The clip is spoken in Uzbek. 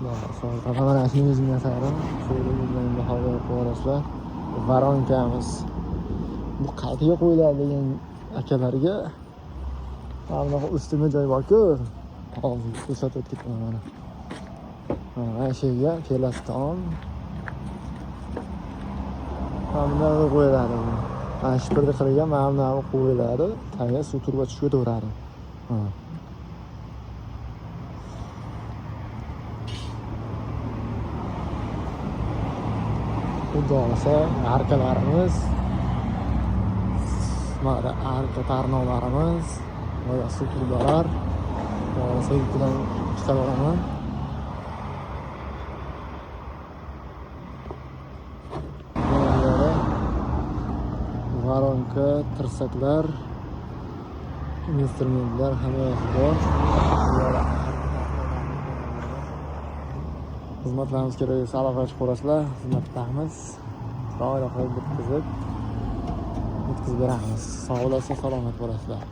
Mana shuni o'zim yasadim. Qo'lim bilan baho berib qo'yasizlar. Varonkamiz. Bu qayerga qo'yiladi degan akalarga mana bunaqa ustma joy bor-ku. Hozir ko'rsatib o'tib ketaman mana. Mana shu yerga kelasi taom. Mana bunaqa qo'yiladi bu. Mana shu birda qirilgan mana bunaqa qo'yiladi. Tagiga suv turba tushib ketaveradi. Ha. Xudo xohlasa arkalarimiz, mana arka tarnovlarimiz va suv turbalar. Xudo xohlasa yukidan chiqarib olaman. Mana bu yerda varonka, tirsaklar, instrumentlar hammasi bor. Bu yerda xizmatlarimiz kerak bo'lsa aloqaga chiqib ko'rasizlar, xizmatdamiz. Chiroyli qilib bitkazib beramiz. Sog' bo'lasizlar, salomat bo'lasizlar.